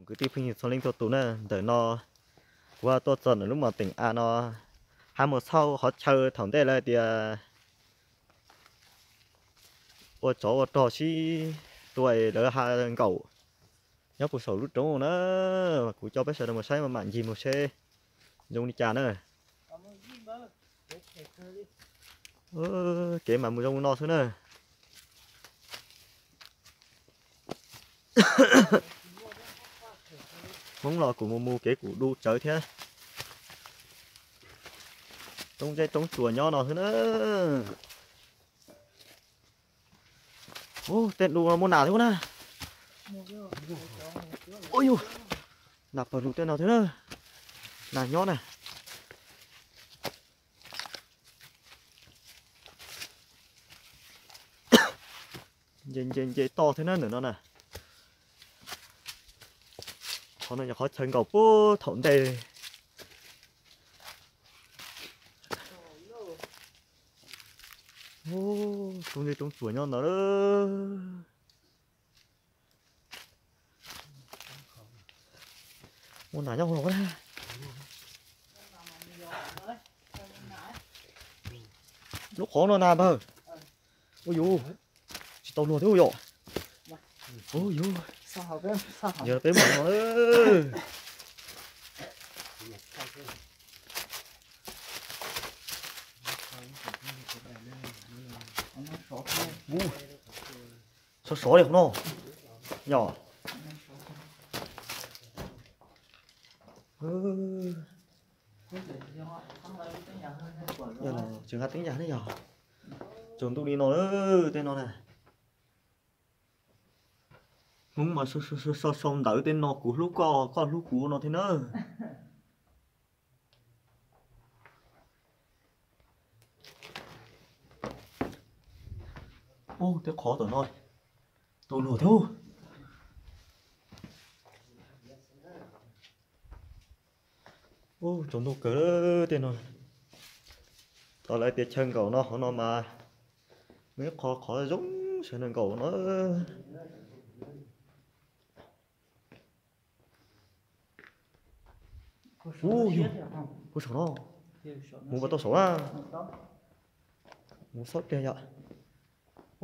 Kwv tij phooj ywg txhua leej txhua tus na, ntawm no kuv tuaj txog ntawm lub mos teem av no, hab mus xauj qhov chaw thaum ntej lawv tias ua tsov ua rog sib tua es lawv ha nkaum nyob puag saum lub roob na. Kuv coj peb sawv daws mus saib mam ncig mus seb zoo li cas na. Kev mas mus zoo no xwb na. Hmoob los kuj mus mus kev kuj du tsawv thiab. Roob zeb roob tsuas nyob no xwb na. Ub, tej lus no muaj nas thiab na. Ua yus, nas pawg lug tej no thiab na. Nas nyob na. Nce nce nce toj thiab na ntawm no na. Qhov no yog qhov chaw nkaum puag thaum ntej. Roob zeb roob tsuas nyob ntawd. Muaj nas nyob hauv los na. Lub qhov no na npawg. Ua yus, tsis tau luag thiab yom. Ua yus, yog peb mus no. Sov sov li hauv no yom. Tseem nqa teeb yam ne yog. Tsaus ntuj li no tej no na. Hmoob mas sau sau ntawv tej no kuv hlub koj, koj hlub kuv no thiab na. Ub, tej qhov tom no tau luag thiab. Ub, tsaus ntuj kawg tej no. Tau lawv tias chaw nkaum no hauv no mas muaj ib qho qhov zoo sawv daws nkaum no. Ub yus, puag saum no. Mus puas tau saum na? Mus xauj pliag yom.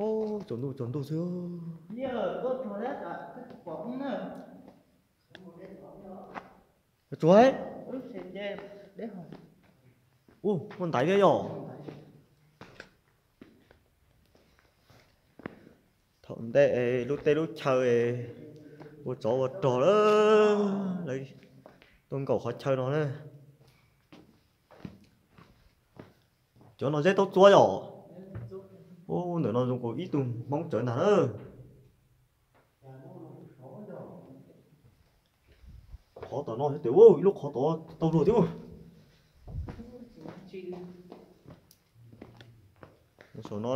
Ub, tsaus ntuj tsaus ntuj xwb. Tsuav. Ub, muaj ntaiv thiab yom. Thaum ntej lub teb lub chaw ua tsov ua rog lawm, lawv tuaj nkaum qhov chaw no na. Cov no zeb tau txua yom. Ub, ntawm no zoo nkaus ib tug Hmoob tsawv ntag na. Qhov tom no thiab, ub, ib lub qhov tod tau luag thiab. Saum no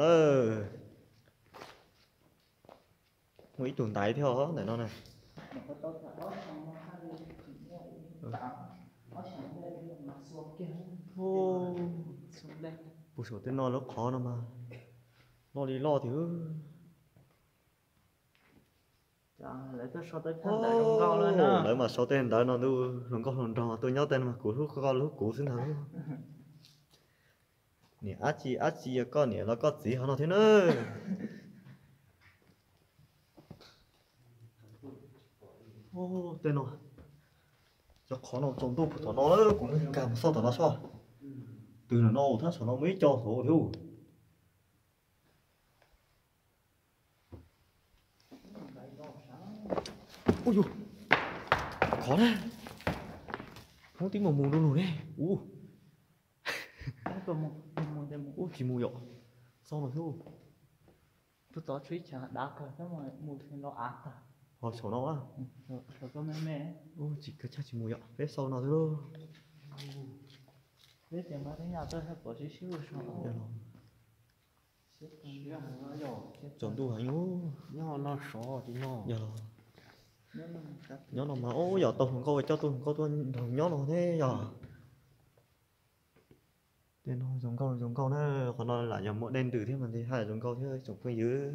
muaj ib tug ntaiv thiab os ntawm no na. Puag saum tej no lub qhov no mas loj li loj tiag. Lawv mas sau tej ntawv no ntuj hluas nkauj hluas nraug tuaj nyob tej no mas kuv hlub koj hlub kuv xwb ntag. Niam dab tsi dab tsi yog koj niam los koj txiv hov no thiab na. Tej no, cov qhov no tsaus ntuj puag tom no, kuv nkag mus xauj tom no soj. Twg no no thab saum no muaj ib co hauv thiab. Ub yus, qhov na, Hmoob twb mus mus du lug ne. Ub, ub tsis mus yom, xauj no xwb. Ub, tod tshuav ib chav dav kawg, mus los av tag. Ho saum no, ub tsis kav tsij tsis mus yom, peb xauj no xwb lauj. Peb tias mas tej nyaj tawg pom sib sib ua saum. Tsaus ntuj heev ub. Nyob no sov li no. Yog los nyob no mas ub yog tau hluas nkauj coj tau hluas nkauj tuaj nrog nyob no thiab yog. Tej no zoo nkauj zoo nkauj na, qhov no lam yog muaj dej ntws thiab mas ntshe haj zoo nkauj thiab tsoom phooj ywg.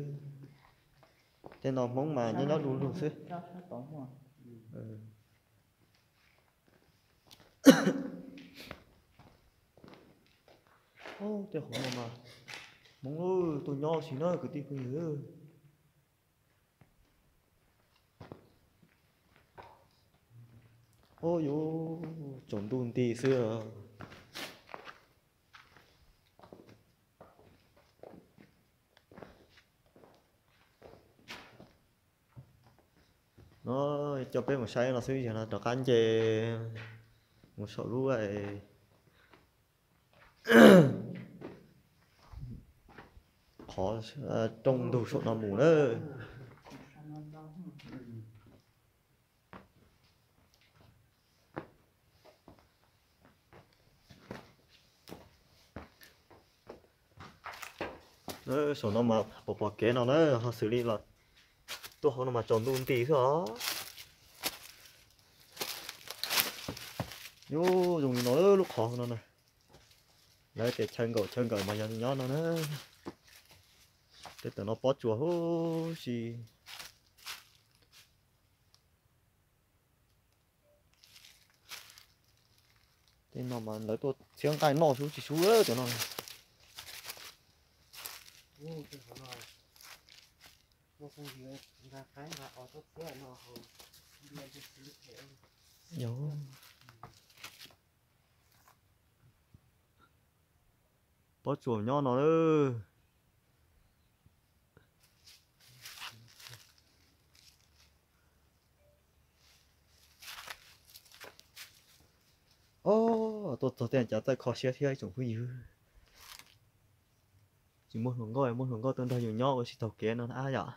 Tej no Hmoob mas nyob nyob du lug xwb. Tej qhov no mas Hmoob tuaj nyob ua si na kwv tij phooj ywg. Ub, yuav tsaus ntuj nti xwb. No, coj peb mus saib no xwb, yog no rov qab nce mus saum lub qhov rooj ntug saum no mus na. Saum no mas pom pom kev no na, ho xws li los tuaj hauv no mas tsaus ntuj nti xwb os. Yus zoo li no lub qhov no na, lawv tias chaw nkaum chaw nkaum mas yog nyob no na. Tej tawm no pob tsuas huv si. Tej no mas lawv tuaj txhiab nqaij noj sub tsis sub cov no. Pob tsuas nyob no lawm. Os, tuaj txog tej cav txawj kho siab thiab ib tsoom phooj ywg. Tsis muaj hluas nkauj, muaj hluas nkauj tuaj nrog yus nyob ua si taug kev no na yom.